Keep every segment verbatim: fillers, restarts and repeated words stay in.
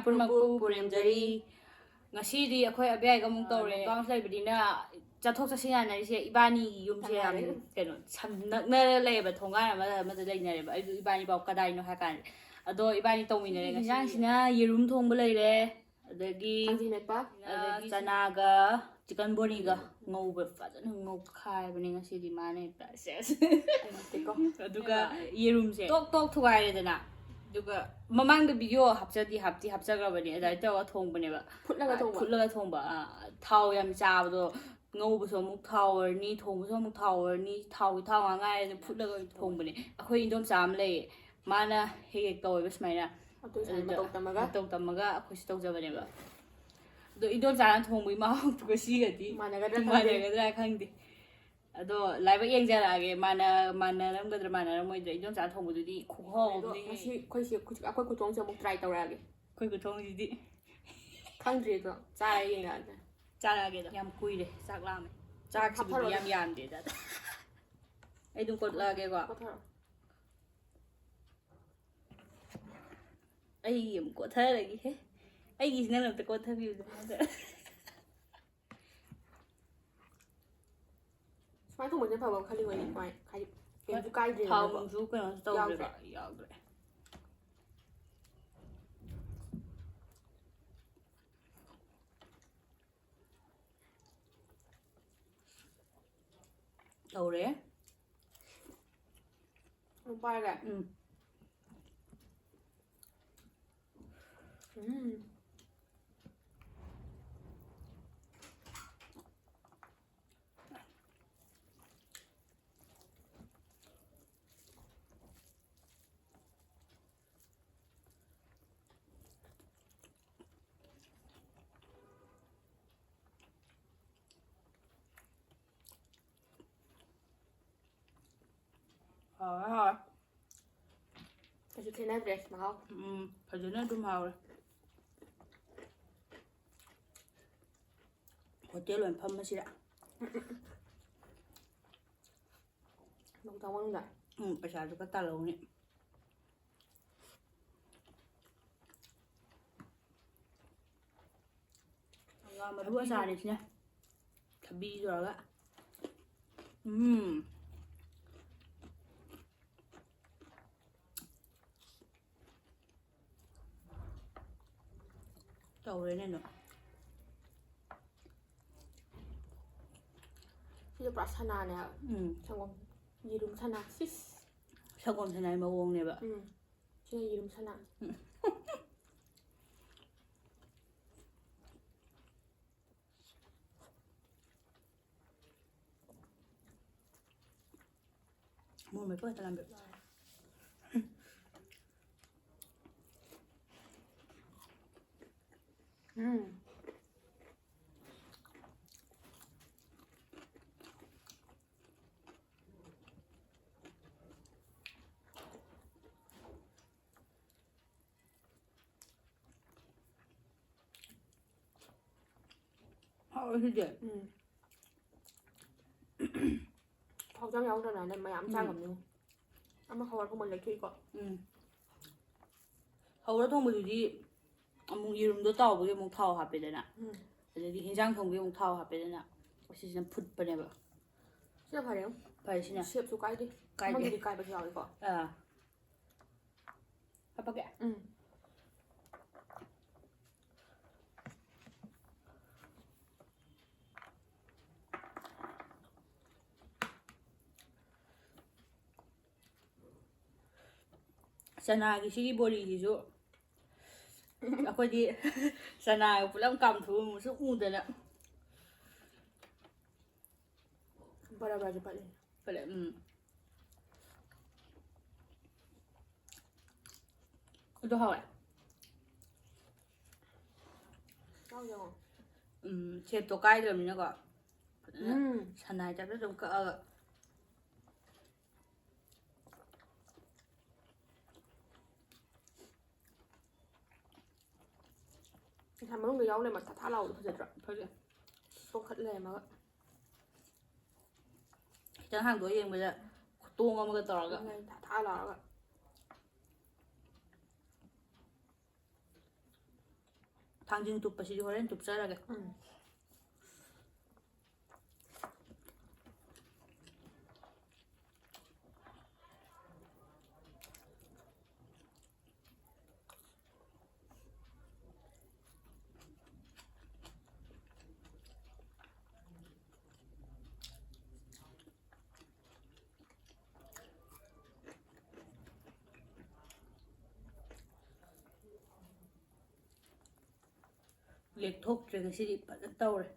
ꯄꯨꯝꯅꯃꯛꯄꯨ ꯄꯨꯔꯦꯝꯖꯔꯤ꯫ ꯉꯁꯤꯗꯤ ꯑꯩꯈꯣꯏ ꯑꯕꯤꯌꯥꯏꯒ ꯑꯃꯨꯛ ꯇꯧꯔꯦ꯫ ꯑꯥ, lockdown ꯂꯩꯕꯅꯤꯅ ꯆꯠꯊꯣꯛ ꯆꯠꯁꯤꯟ ꯌꯥꯅꯔꯤꯁꯦ ꯏꯕꯥꯅꯤꯒꯤ ꯌꯨꯝꯁꯦ ꯌꯥꯝ ꯇꯉꯥꯏꯔꯦ꯫ ꯀꯩꯅꯣ, ꯁꯝ-, ꯅꯛꯅꯔ ꯂꯩꯌꯦꯕ, ꯊꯣꯡꯒꯥꯟ ꯑꯃꯗ ꯑꯃꯗ ꯂꯩꯅꯔꯦꯕ꯫ ꯑꯩꯗꯣ ꯏꯕꯥꯅꯤꯐꯥꯎ ꯀꯗꯥꯏꯅꯣ ꯍꯥꯏ ꯀꯥꯟꯗ꯫ ꯑꯗꯣ ꯏꯕꯥꯅꯤ ꯇꯧꯃꯤꯟꯅꯔꯦ ꯉꯁꯤ꯫ ꯏꯟꯖꯥꯡꯁꯤꯅ ꯌꯦꯔꯨꯝ ꯊꯣꯡꯕ ꯂꯩꯔꯦ, ꯑꯗꯒꯤ ꯊꯥꯡꯖꯤꯡ ꯃꯦꯠꯄ꯫ ꯑꯗꯒꯤ ꯆꯅꯥꯒ chicken body ꯒ ꯉꯧꯕ ꯐꯖꯅ ꯉꯧꯈꯥꯏꯕꯅꯦ ꯉꯁꯤꯗꯤ ꯃꯥꯅ ꯍꯦꯛꯇ꯫ ꯁꯦꯁ꯫ ꯑꯩ ꯅꯠꯇꯦꯀꯣ꯫ ꯑꯗꯨꯒ ꯌꯦꯔꯨꯝꯁꯦ ꯇꯣꯛ ꯇꯣꯛ ꯊꯨꯒꯥꯏꯔꯦꯗꯅ꯫ ꯑꯗꯨꯒ ꯃꯃꯥꯡꯗ video ꯍꯥꯞꯆꯗꯤ ꯍꯥꯞꯇꯤ ꯍꯥꯞꯆꯈ꯭ꯔꯕꯅꯦ, ꯑꯗꯨꯃꯥꯏꯅ ꯇꯧꯔꯒ ꯊꯣꯡꯕꯅꯦꯕ꯫ ꯐꯨꯠꯂꯒ ꯑꯥ, ꯊꯣꯡꯕ꯫ ꯐꯨꯠꯂꯒ ꯊꯣꯡꯕ꯫ ꯑꯥ, ꯊꯥꯎ ꯌꯥꯝ ꯆꯥꯕꯗꯣ, ꯉꯧꯕꯁꯨ ꯑꯃꯨꯛ ꯊꯥꯎ ꯑꯣꯏꯔꯅꯤ, ꯊꯣꯡꯕꯁꯨ ꯑꯃꯨꯛ ꯊꯥꯎ ꯑꯣꯏꯔꯅꯤ, ꯊꯥꯎꯒꯤ ꯊꯥꯎ ꯉꯥꯛ ꯉꯥꯏꯔꯦ, ꯑꯗꯨ ꯐꯨꯠꯂꯒ ꯑꯣꯏꯅ ꯊꯣꯡꯕꯅꯦ꯫ ꯑꯩꯈꯣꯏ ꯏꯟꯗꯣꯝꯆꯥ ꯑꯃ ꯂꯩꯌꯦ, ꯃꯥꯅ ꯍꯦꯛ ꯍꯦꯛ ꯇꯧꯋꯦꯕ ꯁꯨꯃꯥꯏꯅ꯫ ꯑꯗꯨ ꯁꯨꯃꯥꯏꯅ ꯑꯗꯨꯗ ꯃꯇꯧ ꯇꯝꯃꯒ? ꯃꯇꯧ ꯇꯝꯃꯒ ꯑꯩꯈꯣꯏꯁꯨ ꯇꯧꯖꯕꯅꯦꯕ꯫ ꯑꯗꯣ ꯏꯟꯗꯣꯝꯆꯥꯅ ꯊꯣꯡꯕꯒꯤ ꯃꯍꯥꯎꯗꯨꯒ ꯁꯤꯒꯗꯤ ꯃꯥꯟꯅꯒꯗ꯭ꯔꯥ ꯈꯪꯗꯦ꯫ ꯃꯥꯟꯅꯒꯗ꯭ꯔꯥ ꯈꯪꯗꯦ꯫ ꯑꯗꯣ ꯂꯥꯏꯕꯛ ꯌꯦꯡꯖꯔꯛꯑꯒꯦ, ꯃꯥꯟꯅ-, ꯃꯥꯟꯅꯔꯝꯒꯗ꯭ꯔꯥ ꯃꯥꯟꯅꯔꯝꯃꯣꯏꯗ꯭ꯔꯥ꯫ ꯏꯟꯗꯣꯝꯆꯥ ꯊꯣꯡꯕꯗꯨꯗꯤ ꯈꯨꯍꯥꯎ ꯑꯗꯣ ꯑꯃꯅꯦ꯫ ꯉꯁꯤ ꯑꯩꯈꯣꯏꯁꯦ ꯈꯨꯠ-, ꯑꯩꯈꯣꯏ ꯈꯨꯊꯣꯡꯁꯦ ꯑꯃꯨꯛ try ꯇꯧꯔꯛꯑꯒꯦ꯫ ꯑꯩꯈꯣꯏ ꯈꯨꯊꯣꯡꯁꯤꯗꯤ ꯈꯪꯗ꯭ꯔꯤ ꯑꯗꯣ, ꯆꯥꯔ ꯌꯦꯡꯉꯛꯑꯒꯦ꯫ ꯆꯥꯔꯛꯑꯒꯦ ꯑꯗꯣ꯫ ꯌꯥꯝ ꯀꯨꯏꯔꯦ ꯆꯥꯛ ꯂꯥꯝꯃꯦ꯫ ꯆꯥꯛꯁꯤꯕꯨꯗꯤ ꯍꯥꯞꯊꯔꯛꯑꯣ꯫ ꯌꯥꯝ ꯌꯥꯝꯗꯦꯗ꯫ ꯑꯩ ꯑꯗꯨꯝ ꯀꯣꯠꯂꯛꯑꯒꯦꯀꯣ꯫ ꯀꯣꯠꯊꯔꯛꯑꯣ꯫ ꯑꯩꯒꯤ ꯑꯃꯨꯛ ꯀꯣꯠꯊꯔꯒꯦꯍꯦ꯫ ꯑꯩꯒꯤꯁꯤ ꯅꯪꯅ ꯑꯝꯇ ꯀꯣꯠꯊꯕꯤꯌꯨꯗꯅ꯫ ꯁꯨꯃꯥꯏꯅ ꯊꯣꯡꯕꯁꯤꯅ ꯐꯕ ꯈꯜꯂꯤ ꯍꯣꯏ, ꯁꯨꯃꯥꯏꯅ ꯍꯥꯏꯗꯤ ꯀꯩꯝꯁꯨ ꯀꯥꯏꯗ꯭ꯔꯦꯗꯅꯀꯣ꯫ ꯊꯥꯎ ꯅꯨꯡꯁꯨ ꯀꯩꯅꯣꯁꯨ ꯇꯧꯗ꯭ꯔꯦꯕ, ꯌꯥꯎꯗ꯭ꯔꯦ꯫ ꯌꯥꯎꯗ꯭ꯔꯦ꯫ ꯇꯧꯔꯦ꯫ ꯑꯗꯨꯝ ꯄꯥꯏꯔꯒꯦ? ꯎꯝ꯫ ꯎꯝ꯫ ꯍꯥꯎꯔꯦ, ꯍꯥꯎꯔꯦ꯫ ꯀꯩꯁꯨ ꯈꯦꯠꯅꯗ꯭ꯔꯦ ꯃꯍꯥꯎ꯫ ꯎꯝ, ꯐꯖꯅ ꯑꯗꯨꯝ ꯍꯥꯎꯔꯦ꯫ ꯍꯣꯇꯦꯜ ꯑꯣꯏꯅ ꯐꯝꯃꯁꯤꯔꯥ? ꯅꯣꯡ ꯇꯥꯃꯣ ꯅꯨꯡꯗ꯫ ꯎꯝ, ꯄꯩꯁꯥꯁꯨ ꯈꯔ ꯇꯥꯜꯍꯧꯅꯤ꯫ ꯉꯥ ꯃꯔꯨ ꯑꯆꯥꯔꯅꯤ ꯁꯤꯅ꯫ ꯊꯕꯤ ꯇꯧꯔꯒ꯫ ꯎꯝ꯫ ꯇꯧꯔꯦꯅꯦ ꯑꯗꯣ꯫ ꯁꯤꯁꯨ ꯄꯨꯔꯥ ꯁꯅꯥꯅꯦ ꯍꯥꯏꯕ꯫ ꯎꯝ꯫ ꯁꯪꯒꯣꯝ꯫ ꯌꯦꯔꯨꯝ ꯁꯅꯥ꯫ ꯁꯤꯁ꯫ ꯁꯪꯒꯣꯝ ꯁꯅꯥꯒꯤ ꯃꯑꯣꯡꯅꯦꯕ꯫ ꯎꯝ꯫ ꯁꯤꯅ ꯌꯦꯔꯨꯝ ꯁꯅꯥ꯫ ꯎꯝ꯫ ꯃꯣꯔꯣꯛ ꯃꯦꯠꯄ ꯈꯛꯇ ꯂꯥꯝꯕ꯫ ꯎꯝ꯫ ꯍꯥꯎꯋꯦ ꯁꯤꯗꯤ꯫ ꯎꯝ꯫ ꯊꯥꯎ ꯆꯥꯝ ꯌꯥꯎꯗ꯭ꯔꯅꯦ ꯃꯌꯥꯝ ꯎꯝ꯫ ꯆꯥꯈ꯭ꯔꯕꯅꯤ꯫ ꯑꯃ ꯍꯋꯥꯏ ꯈꯣꯡꯃꯟ ꯂꯩꯊꯣꯛꯏꯀꯣ꯫ ꯎꯝ꯫ ꯍꯧꯔ ꯊꯣꯡꯕꯗꯨꯗꯤ ꯑꯃꯨꯛ ꯌꯦꯔꯨꯝꯗꯣ ꯇꯥꯎꯕꯒꯤ ꯑꯃꯨꯛ ꯊꯥꯎ ꯍꯥꯞꯄꯦꯗꯅ꯫ ꯎꯝ꯫ ꯑꯗꯒꯤ ꯍꯤꯟꯖꯥꯡ ꯊꯣꯡꯕꯒꯤ ꯑꯃꯨꯛ ꯊꯥꯎ ꯍꯥꯞꯄꯦꯗꯅ꯫ ꯑꯁꯤꯁꯤꯅ ꯐꯨꯠꯄꯅꯦꯕ꯫ ꯁꯤꯅ ꯐꯔꯦ꯫ ꯐꯔꯦ ꯁꯤꯅ꯫ ꯁꯦꯞꯁꯨ ꯀꯥꯏꯗꯦ꯫ ꯀꯥꯏꯗꯦ꯫ ꯑꯃꯗꯨꯗꯤ ꯀꯥꯏꯕꯁꯨ ꯌꯥꯎꯋꯤꯀꯣ꯫ ꯑꯥ꯫ ꯍꯥꯄꯛꯀꯦ꯫ ꯎꯝ꯫ ꯆꯅꯥꯒꯤ ꯁꯤꯒꯤ ꯕꯣꯔꯤꯁꯤꯁꯨ ꯑꯩꯈꯣꯏꯗꯤ ꯆꯅꯥꯒ ꯄꯨꯂꯞ ꯀꯥꯝꯊꯣꯛꯑ ꯁꯨꯝ ꯎꯗꯅ꯫ ꯕꯔꯥ ꯕꯔꯥꯁꯨ ꯄꯠꯂꯦ꯫ ꯄꯠꯂꯦ, ꯎꯝ꯫ ꯑꯗꯨ ꯍꯥꯎꯋꯦ꯫ ꯆꯥꯎ ꯌꯦꯡꯉꯣ꯫ ꯎꯝ, ꯁꯦꯞꯇꯣ ꯀꯥꯏꯗ꯭ꯔꯕꯅꯤꯅꯀꯣ꯫ ꯐꯖꯅ ꯎꯝ꯫ ꯁꯅꯥꯏ ꯇꯥꯏꯞꯇ ꯑꯗꯨꯝ ꯀꯛꯑꯒ꯫ ꯉꯁꯥꯏ ꯃꯅꯨꯡꯗ ꯌꯥꯎ ꯂꯩꯔꯝꯕ ꯊꯥ ꯊꯥ ꯂꯥꯎꯕꯗꯣ ꯐꯖꯗ꯭ꯔꯣ? ꯐꯖꯩ꯫ ꯇꯣꯡꯈꯠ ꯂꯩꯔꯝꯃꯒ꯫ ꯈꯤꯇꯪ ꯍꯥꯡꯗꯣꯛꯑ ꯌꯦꯡꯕꯗ ꯈꯨꯇꯣꯡ ꯑꯃꯒ ꯇꯧꯔꯒ꯫ ꯎꯝ, ꯊꯥ ꯊꯥ ꯂꯥꯎꯔꯒ꯫ ꯊꯥꯡꯖꯤꯡ ꯇꯨꯞꯄꯁꯤꯗꯤ ꯍꯣꯔꯦꯟ ꯇꯨꯞꯆꯔꯒꯦ꯫ ꯎꯝ꯫ ꯂꯦꯛꯊꯣꯛꯇ꯭ꯔꯦ ꯉꯁꯤꯗꯤ, ꯐꯖꯅ ꯇꯧꯔꯦ꯫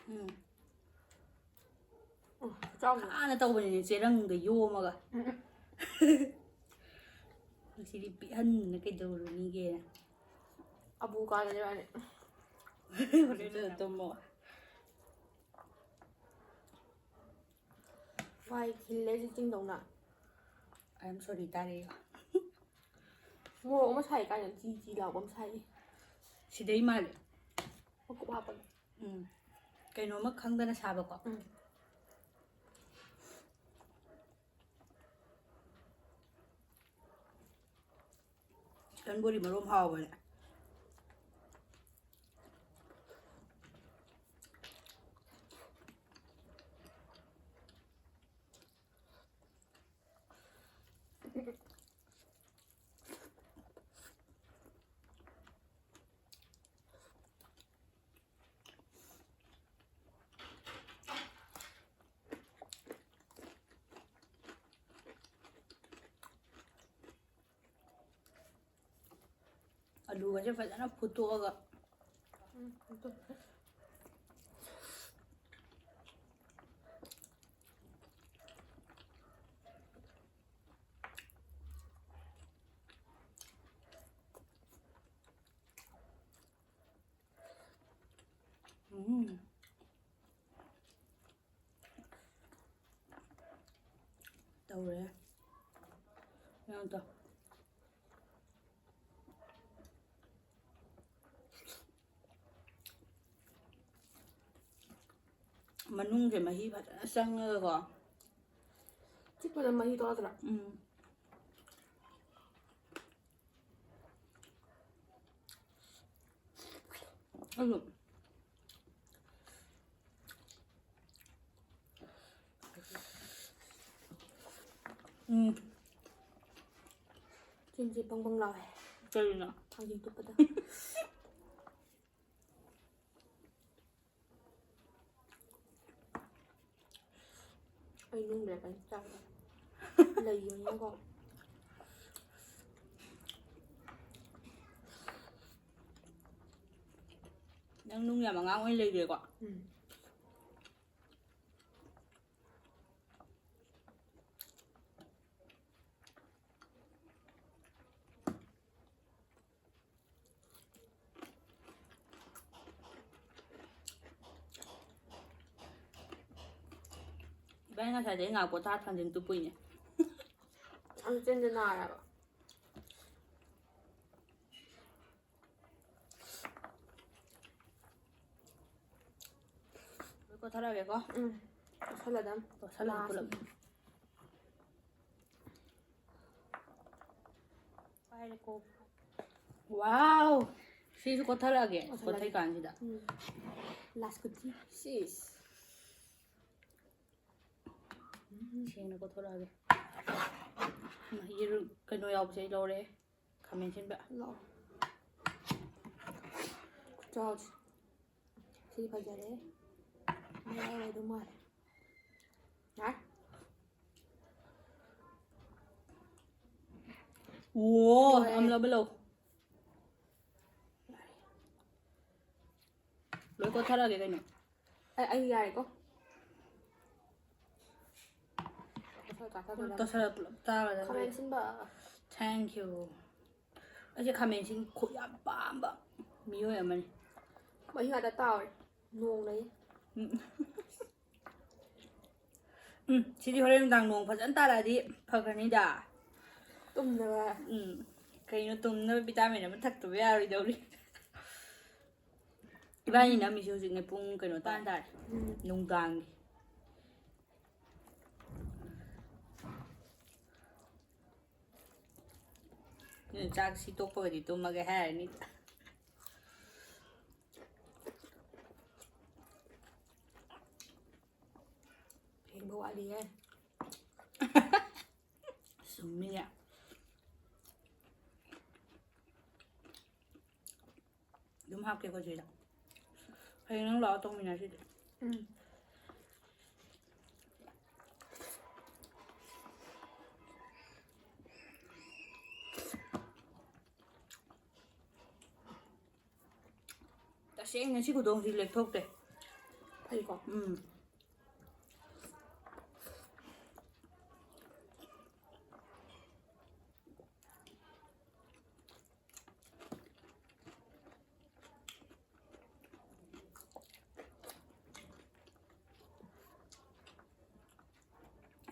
ꯎꯝ꯫ ꯎꯝ, ꯆꯥꯎꯅ꯫ ꯍꯥꯟꯅ ꯇꯧꯕꯅꯤꯅꯦ, ꯆꯦꯔꯪꯗ ꯌꯣꯝꯃꯒ꯫ ꯎꯝ꯫ ꯉꯁꯤꯗꯤ ꯄꯤꯛꯍꯟꯗꯅ ꯀꯩꯗꯧꯔꯨꯅꯤꯒꯦꯅ꯫ ꯑꯕꯨ ꯀꯥꯗꯅꯦ ꯃꯥꯅꯦ꯫ ꯍꯧꯖꯤꯛꯇ ꯇꯨꯝꯃꯣ꯫ ꯋꯥꯏ ꯈꯤꯜꯂꯦ ꯁꯤ ꯆꯤꯡꯗꯧꯅ꯫ I am sorry ꯇꯥꯔꯦ꯫ ꯃꯣꯔꯣꯛ ꯑꯃ ꯁꯥꯏ ꯀꯥꯏꯅ ꯆꯤ ꯆꯤ ꯂꯥꯎꯕ ꯑꯃ ꯁꯥꯏ꯫ ꯁꯤꯗꯩ ꯃꯥꯜꯂꯦ꯫ ꯃꯀꯨꯞ ꯍꯥꯞꯄꯒꯤ꯫ ꯎꯝ꯫ ꯀꯩꯅꯣꯝꯃ ꯈꯪꯗꯅ ꯁꯥꯕꯀꯣ꯫ ꯎꯝ꯫ ꯆꯤꯛꯀꯟ ꯕꯣꯔꯤ ꯃꯔꯣꯝ ꯍꯥꯎꯕꯅꯦ꯫ ꯑꯂꯨꯒꯁꯦ ꯐꯖꯅ ꯐꯨꯠꯇꯣꯛꯑꯒ꯫ ꯎꯝ, ꯐꯨꯠꯇꯣꯛꯈ꯭ꯔꯦ꯫ ꯎꯝ꯫ ꯇꯧꯔꯦ꯫ ꯌꯥꯝ ꯇꯧ꯫ ꯃꯍꯤ ꯐꯖꯅ ꯆꯪꯉꯒꯀꯣ꯫ ꯆꯤꯛꯄꯗ ꯃꯍꯤ ꯊꯣꯛꯂꯛꯇ꯭ꯔꯥ? ꯎꯝ꯫ ꯑꯗꯨ ꯎꯝ꯫ ꯆꯤꯟꯁꯦ ꯕꯪ ꯕꯪ ꯂꯥꯎꯋꯦ꯫ ꯀꯔꯤꯅꯣ? ꯊꯥꯡꯖꯤꯡ ꯇꯨꯞꯄꯗ꯫ ꯑꯩ ꯅꯨꯡꯗ꯭ꯔꯦ ꯀꯩꯅꯣ ꯆꯥꯕꯗ꯫ ꯂꯩꯕꯅꯤꯅꯀꯣ꯫ ꯅꯪ ꯅꯨꯡ ꯌꯥꯝ ꯑꯉꯥꯡ ꯑꯣꯏꯅ ꯂꯩꯈ꯭ꯔꯦꯀꯣ꯫ ꯎꯝ꯫ ꯏꯕꯥꯅꯤ ꯉꯁꯥꯏꯗꯩ ꯉꯥꯏꯍꯥꯛ ꯄꯣꯊꯥ ꯊꯥꯡꯖꯤꯡ ꯇꯨꯞꯄꯨꯏꯅꯦ꯫ ꯌꯥꯝ ꯆꯤꯟꯁꯦ ꯅꯥꯔꯦꯕ꯫ ꯂꯣꯏ ꯀꯣꯠꯊꯔꯛꯑꯒꯦꯀꯣ꯫ ꯎꯝ꯫ ꯇꯣꯠꯁꯜꯂꯗꯝ꯫ ꯇꯣꯠꯁꯜꯂꯒ ꯂꯥꯁ꯫ ꯄꯨꯂꯞ꯫ ꯄꯥꯏꯔꯦꯀꯣ꯫ ꯋꯥꯎ! ꯁꯤꯁꯨ ꯀꯣꯠꯊꯔꯛꯑꯒꯦ, ꯀꯣꯠꯊꯔꯛꯑꯒꯦ꯫ ꯀꯣꯠꯊꯩ ꯀꯥꯟꯁꯤꯗ꯫ ꯎꯝ꯫ ꯂꯥꯁ ꯀꯨꯇꯤ꯫ ꯁꯤꯁ꯫ ꯁꯦꯡꯅ ꯀꯣꯠꯊꯣꯔꯛꯑꯒꯦ꯫ ꯌꯦꯔꯨꯝ ꯀꯩꯅꯣ ꯌꯥꯎꯕꯁꯦ ꯑꯩ ꯂꯧꯔꯦ꯫ ꯈꯥꯃꯦꯟ ꯑꯁꯤꯟꯕ꯫ ꯂꯧ꯫ ꯈꯨꯆꯥꯎꯁꯦ꯫ ꯁꯤꯗꯤ ꯐꯖꯔꯦ꯫ ꯃꯌꯥꯏ ꯑꯣꯏꯗꯧ ꯃꯥꯜꯂꯦ꯫ ꯌꯥꯔꯦ꯫ ꯑꯣ, ꯂꯣꯏꯔꯦ꯫ ꯑꯝꯂꯕ ꯂꯧ꯫ ꯂꯣꯏ ꯀꯣꯠꯊꯔꯛꯑꯒꯦ ꯀꯩꯅꯣ꯫ ꯑꯩ, ꯑꯩ ꯌꯥꯔꯦꯀꯣ꯫ ꯇꯣꯠꯁꯜꯂ ꯆꯥꯊꯗꯣꯔꯦ꯫ ꯇꯣꯠꯁꯜꯂ ꯄꯨꯂꯞ ꯆꯥꯒꯗꯕꯅꯦ꯫ ꯈꯥꯃꯦꯟ ꯑꯁꯤꯟꯕ꯫ Thank you꯫ ꯑꯩꯁꯦ ꯈꯥꯃꯦꯟ ꯑꯁꯤꯟ ꯈꯨ-, ꯌꯥꯝ ꯄꯥꯝꯕ ꯃꯤꯑꯣꯏ ꯑꯃꯅꯤ꯫ ꯃꯍꯤ ꯉꯥꯛꯇ ꯇꯥꯎꯔꯦ꯫ ꯅꯣꯡ ꯂꯩ꯫ ꯎꯝ꯫ ꯎꯝ, ꯁꯤꯗꯤ ꯍꯣꯔꯦꯟ ꯅꯨꯡꯗꯥꯡ ꯅꯣꯡ ꯐꯖꯅ ꯇꯥꯔꯛꯑꯗꯤ ꯐꯈ꯭ꯔꯅꯤꯗ꯫ ꯇꯨꯝꯅꯕ꯫ ꯎꯝ, ꯀꯩꯅꯣ, ꯇꯨꯝꯅꯕ vitamin ꯑꯃ ꯊꯛꯇꯕ ꯌꯥꯔꯣꯏꯗꯧꯔꯤ꯫ ꯏꯕꯥꯅꯤ ꯅꯝꯃꯤꯁꯦ ꯍꯧꯖꯤꯛꯅꯦ ꯄꯨꯡ ꯀꯩꯅꯣ ꯇꯥꯟ ꯇꯥꯔꯦ꯫ ꯎꯝ꯫ ꯅꯨꯡꯗꯥꯡꯒꯤ꯫ ꯑꯗꯨꯅ ꯆꯥꯛ ꯁꯤ ꯇꯣꯛꯄꯒꯗꯤ ꯇꯨꯝꯃꯒꯦ ꯍꯥꯏꯔꯅꯤ꯫ ꯐꯦꯡꯕ ꯋꯥꯠꯂꯤꯌꯦ꯫ ꯆꯨꯝꯃꯤꯅꯦ꯫ ꯑꯗꯨꯝ ꯍꯥꯞꯀꯦꯀꯣ ꯁꯤꯗ꯫ ꯍꯌꯦꯡ ꯅꯪ ꯂꯥꯛꯑꯣ ꯇꯧꯃꯤꯟꯅꯁꯤꯗꯤ꯫ ꯎꯝ꯫ ꯇꯁꯦꯡꯅ ꯁꯤ ꯈꯨꯗꯣꯡꯁꯤ ꯂꯦꯛꯊꯣꯛꯇꯦ꯫ ꯐꯩꯀꯣ? ꯎꯝ꯫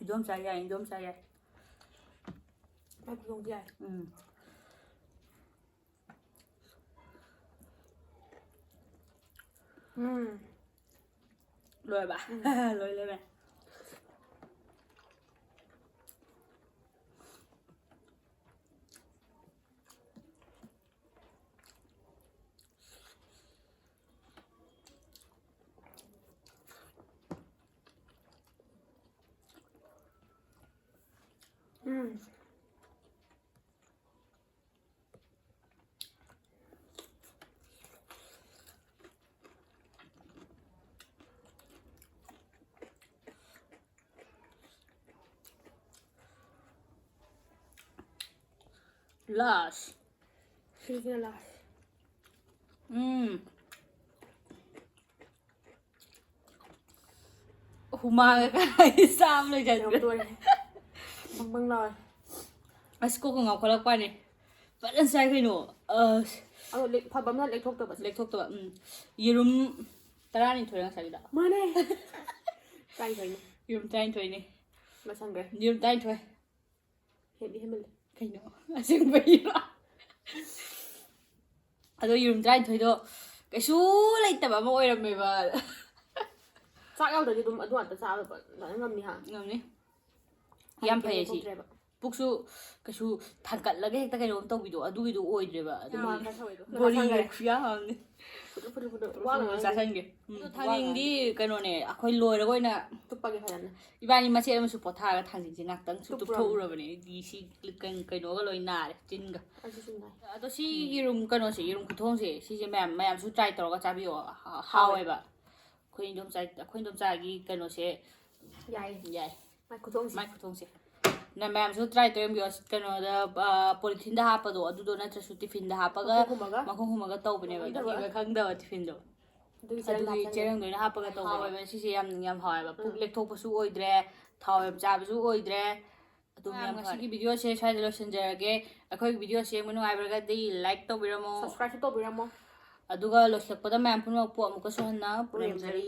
ꯏꯗꯣꯝꯆꯥ ꯌꯥꯏ, ꯏꯗꯣꯝꯆꯥ ꯌꯥꯏ꯫ ꯃꯥꯏ ꯈꯨꯗꯣꯡꯁꯦ ꯌꯥꯏ꯫ ꯎꯝ꯫ ꯎꯝ꯫ ꯂꯣꯏꯔꯕ? ꯎꯝ꯫ ꯂꯣꯏ ꯂꯣꯏꯔꯦ꯫ ꯎꯝ꯫ Last. ꯁꯤꯁꯤꯅ last꯫ ꯎꯝ꯫ ꯍꯨꯃꯥꯡꯒ ꯀꯥꯏ ꯆꯥꯕ ꯂꯣꯏꯖꯟꯈ꯭ꯔꯦ꯫ ꯂꯣꯏꯔꯦ꯫ ꯕꯪ ꯕꯪ ꯂꯥꯎꯔꯦ꯫ ꯑꯁ, ꯀꯣꯛꯀ ꯉꯥꯎꯈꯠꯂꯛꯄꯅꯦ꯫ ꯐꯖꯅ ꯆꯥꯏ ꯀꯩꯅꯣ꯫ ꯑꯁ꯫ ꯑꯗꯣ ꯂꯦꯛ-, ꯐꯕ ꯑꯃꯅ ꯂꯦꯛꯊꯣꯛꯇꯕꯁꯦ꯫ ꯂꯦꯛꯊꯣꯛꯇꯕ, ꯎꯝ꯫ ꯌꯦꯔꯨꯝ ꯇꯔꯥꯅꯤꯊꯣꯏꯔ ꯉꯁꯥꯏꯒꯤꯗꯣ? ꯃꯥꯅꯦ꯫ ꯇꯔꯥꯅꯤꯊꯣꯏꯅꯦ꯫ ꯌꯦꯔꯨꯝ ꯇꯔꯥꯅꯤꯊꯣꯏꯅꯦ꯫ ꯂꯣꯏꯁꯟꯈ꯭ꯔꯦ꯫ ꯌꯦꯔꯨꯝ ꯇꯔꯥꯅꯤꯊꯣꯏ꯫ ꯍꯦꯟꯗꯤ ꯍꯦꯟꯃꯜꯂꯦ꯫ ꯀꯩꯅꯣ? ꯑꯁꯦꯡꯕꯩꯔꯣ? ꯑꯗꯣ ꯌꯦꯔꯨꯝ ꯇꯔꯥꯅꯤꯊꯣꯏꯗꯣ ꯀꯩꯁꯨ ꯂꯩꯇꯕ ꯑꯃ ꯑꯣꯏꯔꯝꯃꯦꯕ꯫ ꯆꯥꯛ ꯌꯥꯎꯗ꯭ꯔꯗꯤ ꯑꯗꯨꯝ ꯑꯗꯨ ꯉꯥꯛꯇ ꯆꯥꯕ ꯂꯣꯏꯅ ꯉꯝꯅꯤ ꯍꯥ? ꯉꯝꯅꯤ꯫ ꯌꯥꯝ ꯐꯩꯌꯦ ꯁꯤ꯫ ꯂꯦꯛꯊꯣꯛꯇ꯭ꯔꯦꯕ꯫ ꯄꯨꯛꯁꯨ ꯀꯩꯁꯨ ꯊꯥꯡꯒꯠꯂꯒ ꯍꯦꯛꯇ ꯀꯩꯅꯣꯝ ꯇꯧꯕꯤꯗꯣ, ꯑꯗꯨꯒꯤꯗꯣ ꯑꯣꯏꯗ꯭ꯔꯦꯕ꯫ ꯑꯗꯨꯒꯤ ꯃꯥ ꯈꯔ ꯊꯧꯋꯦꯗꯣ꯫ ꯕꯣꯔꯤ ꯈꯨꯌꯥꯝ ꯑꯃꯅꯤ꯫ ꯐꯨꯗꯨ ꯐꯨꯗꯨ ꯐꯨꯗꯨ꯫ ꯐꯨꯗꯨ ꯆꯥꯁꯟꯒꯦ꯫ ꯎꯝ, ꯊꯥꯡꯖꯤꯡꯗꯤ ꯀꯩꯅꯣꯅꯦ, ꯑꯩꯈꯣꯏ ꯂꯣꯏꯔꯒ ꯑꯣꯏꯅ ꯇꯨꯞꯄꯒꯦ ꯐꯖꯅ꯫ ꯏꯕꯥꯅꯤ ꯃꯆꯦꯠ ꯑꯃꯁꯨ ꯄꯣꯊꯥꯔꯒ ꯊꯥꯡꯖꯤꯡꯁꯦ ꯉꯥꯛꯇꯪꯁꯨ ꯇꯨꯞꯄ꯭ꯔꯣ? ꯇꯨꯞꯊꯣꯛꯎꯔꯕꯅꯦ꯫ ꯑꯩꯗꯤ ꯁꯤ ꯀꯩ- ꯀꯩꯅꯣꯒ ꯂꯣꯏ ꯅꯥꯔꯦ, ꯆꯤꯟꯒ꯫ ꯑꯩꯁꯨ ꯁꯤ ꯅꯥꯏ꯫ ꯑꯗꯣ ꯁꯤ ꯌꯦꯔꯨꯝ ꯀꯩꯅꯣꯁꯦ, ꯌꯦꯔꯨꯝ ꯈꯨꯊꯣꯡꯁꯦ, ꯁꯤꯁꯦ ꯃꯌꯥꯝ ꯃꯌꯥꯝꯁꯨ ꯇ꯭ꯔꯥꯏ ꯇꯧꯔꯒ ꯆꯥꯕꯤꯌꯣ꯫ ꯍꯥ- ꯍꯥꯎꯋꯦꯕ꯫ ꯑꯩꯈꯣꯏ ꯏꯟꯗꯣꯝꯆꯥ ꯑꯩꯈꯣꯏ ꯏꯟꯗꯣꯝꯆꯥꯒꯤ ꯀꯩꯅꯣꯁꯦ ꯌꯥꯏ꯫ ꯌꯥꯏ꯫ ꯃꯥꯏ ꯈꯨꯊꯣꯡꯁꯦ꯫ ꯃꯥꯏ ꯈꯨꯊꯣꯡꯁꯦ꯫ ꯅ ꯃꯌꯥꯝꯁꯨ ꯇ꯭ꯔꯥꯏ ꯇꯧꯔꯝꯕꯤꯌꯣ꯫ ꯀꯩꯅꯣꯗ ꯄꯣꯂꯤꯊꯤꯟꯗ ꯍꯥꯞꯄꯗꯣ, ꯑꯗꯨꯗꯣ ꯅꯠꯇ꯭ꯔꯁꯨ ꯇꯤꯐꯤꯟꯗ ꯍꯥꯞꯄꯒ ꯃꯈꯨꯝ ꯈꯨꯝꯃꯒ? ꯃꯈꯨꯝ ꯈꯨꯝꯃꯒ ꯇꯧꯕꯅꯦꯕ꯫ ꯈꯪꯗꯕ꯫ ꯇꯤꯐꯤꯟꯗ ꯈꯪꯗꯕ ꯇꯤꯐꯤꯟꯗꯣ꯫ ꯑꯗꯨꯒꯤ ꯆꯦꯔꯪꯗ ꯑꯗꯨꯒꯤ ꯍꯥꯞꯆꯜꯂꯦ꯫ ꯆꯦꯔꯪꯗ ꯑꯣꯏꯅ ꯍꯥꯞꯄꯒ ꯇꯧꯕꯅꯦꯕ꯫ ꯍꯥꯎꯋꯦꯕ꯫ ꯁꯤꯁꯦ ꯌꯥꯝ ꯌꯥꯝ ꯍꯥꯎꯋꯦꯕ꯫ ꯄꯨꯛ ꯎꯝ꯫ ꯂꯦꯛꯊꯣꯛꯄꯁꯨ ꯑꯣꯏꯗ꯭ꯔꯦ, ꯊꯥꯎ ꯌꯥꯝ ꯆꯥꯕꯁꯨ ꯑꯣꯏꯗ꯭ꯔꯦ꯫ ꯑꯗꯨꯝ ꯌꯥꯝ ꯉꯁꯤꯒꯤ ꯐꯔꯦ꯫ ꯚꯤꯗꯤꯑꯣꯁꯦ ꯁ꯭ꯋꯥꯏꯗ ꯂꯣꯏꯁꯤꯟꯖꯔꯒꯦ꯫ ꯑꯩꯈꯣꯏꯒꯤ ꯚꯤꯗꯤꯑꯣꯁꯦ ꯌꯦꯡꯕ ꯅꯨꯡꯉꯥꯏꯕꯤꯔꯒꯗꯤ ꯂꯥꯏꯛ ꯇꯧꯕꯤꯔꯝꯃꯣ꯫ ꯁꯕꯁꯀ꯭ꯔꯥꯏꯕꯁꯨ ꯇꯧꯕꯤꯔꯝꯃꯣ꯫ ꯑꯗꯨꯒ ꯂꯣꯏꯁꯤꯜꯂꯛꯄꯗ ꯃꯌꯥꯝ ꯄꯨꯝꯅꯃꯛꯄꯨ ꯑꯃꯨꯛꯀꯁꯨ ꯍꯟꯅ ꯄꯨꯅꯦꯝꯖꯔꯤ꯫